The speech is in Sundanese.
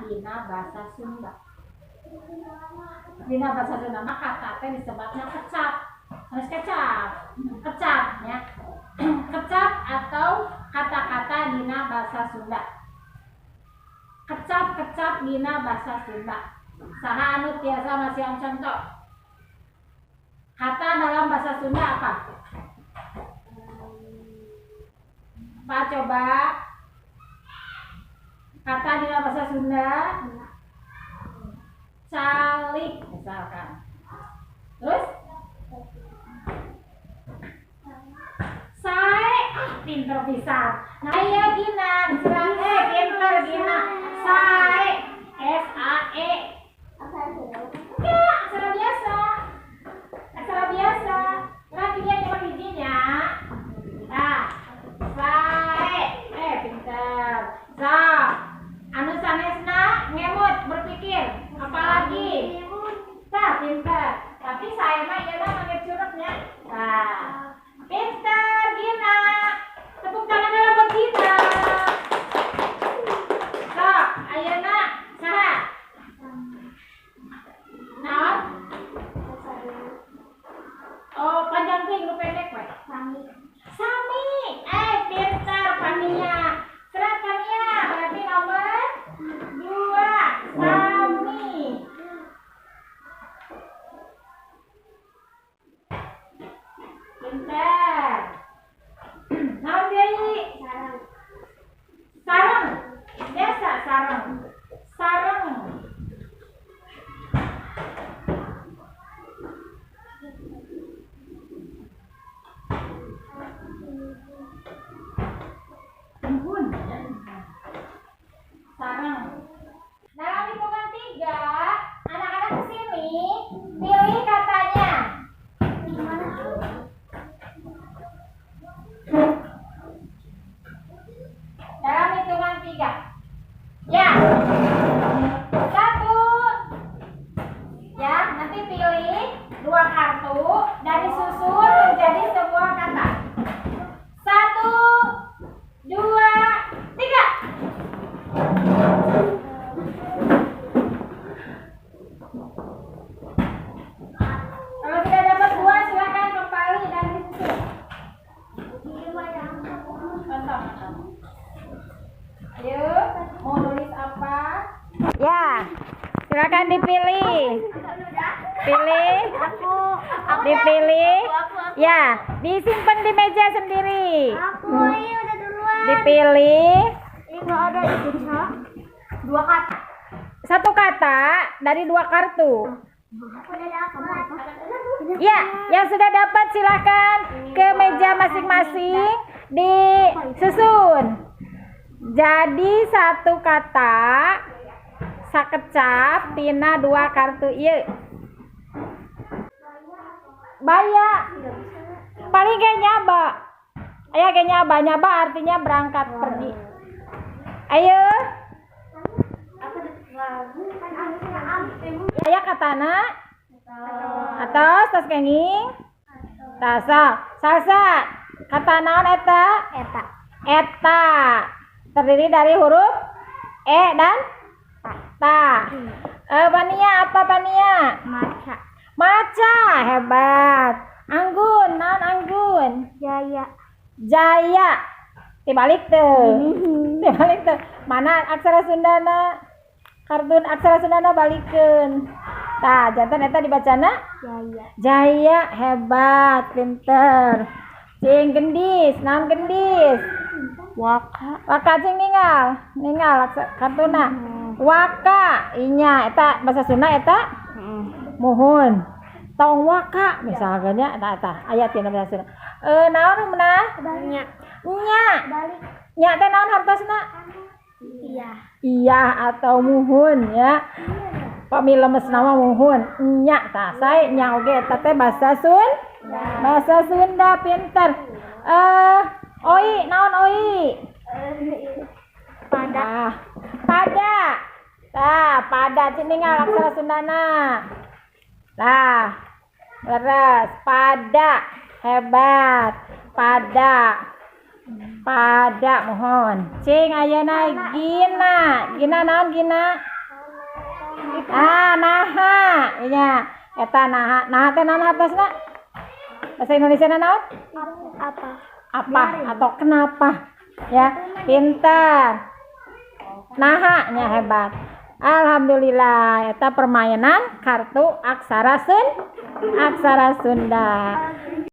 dina bahasa Sunda. Dina bahasa Sunda mah kata teh disebutnya kecap. Harus kecap. Kecap ya. Kecap atau kata-kata dina bahasa Sunda. Kecap-kecap dina bahasa Sunda. Saha anu tiasa masihan contoh? Kata dalam bahasa Sunda apa? Apa coba? Kata di dalam bahasa Sunda? Calik misalkan. Terus? Sae, pinter pisan. Nah, iya Gina, pinter Gina. Sae, S A E. Enggak, aksara biasa. Aksara biasa. Nanti dia cuma bijinya. Nah, sae, pinter. So, anu sanesna ngemut berpikir, apalagi? Nah, pinter. Tapi saya mah ieu mah manggil curugnya. Nah, pinter Gina. Tepuk tangan dulu buat Gina. So, ayeuna saha? Naon? Oh, panjang teuing nu pendek we. Sami. Sami. Pinter Pania. Serat Pania, berarti nomor 2. Sami. Pinter. Naon deui? Sareng. Sareng. Biasa sareng. Sareng. Muhun. Sareng. Dalam hitungan 3, anak-anak kesini pilih katanya. Dalam hitungan 3. Ya. 1. Ya, nanti pilih 2 kartu dan disusun menjadi sebuah kata. 1, 2, 3. Kalau tidak dapat 2, silakan kembali dan disusun. Contoh. Ayo, mau nulis apa? Ya, silakan dipilih. Pilih. Dipilih. Ya, disimpan di meja sendiri. Aku ini udah duluan. Dipilih. Ini nggak ada itu, Cak. 2 kata. 1 kata dari 2 kartu. Aku udah dapat. Ya, yang sudah dapat silakan ke meja masing-masing disusun. Jadi 1 kata sakecap tina 2 kartu ieu. Baya. Paling kayak nyaba. Ayo kayak nyaba. Nyaba artinya berangkat pergi. Ayo. Aya katana. Atos tas kenging. Tasa. Salsa. Kata naon eta? Eta. Eta. Terdiri dari huruf E dan Ta. Pania apa Pania? Maca. Maca, hebat. Anggun, naon Anggun? Jaya. Jaya. Dibalik tuh. Dibalik tuh. Mana aksara Sundana? Kartun aksara Sundana balikeun. Tah, jantan eta dibacana? Jaya. Jaya, hebat, pinter. Cing gendis, naon gendis? Waka. Waka cing ninggal, ninggal kartuna. Waka, inya eta bahasa Sunda eta? Muhun. Tong waka misalkan nya eta eta aya tina bahasa Sunda. Naon meunah? Nya. Nya. Balik. Nya teh naon hartosna? Iya. Iya atau muhun ya. Pami lemes nama muhun. Nya tah sae nya oge eta teh bahasa Sun. Bahasa Sunda pinter. Oi, naon oi? Pada. Ah, pada. Tah, pada cing ninggal aksara Sundana. Nah, leres, pada, hebat, pada, pada, mohon. Cing ayeuna Gina, Gina naon Gina? Ah, naha nya. Eta naha. Naha teh naon hartosna? Bahasa Indonesia naon? Apa? Apa atau kenapa? Ya, pintar. Naha nya, hebat. Alhamdulillah, eta permainan kartu aksara Sunda.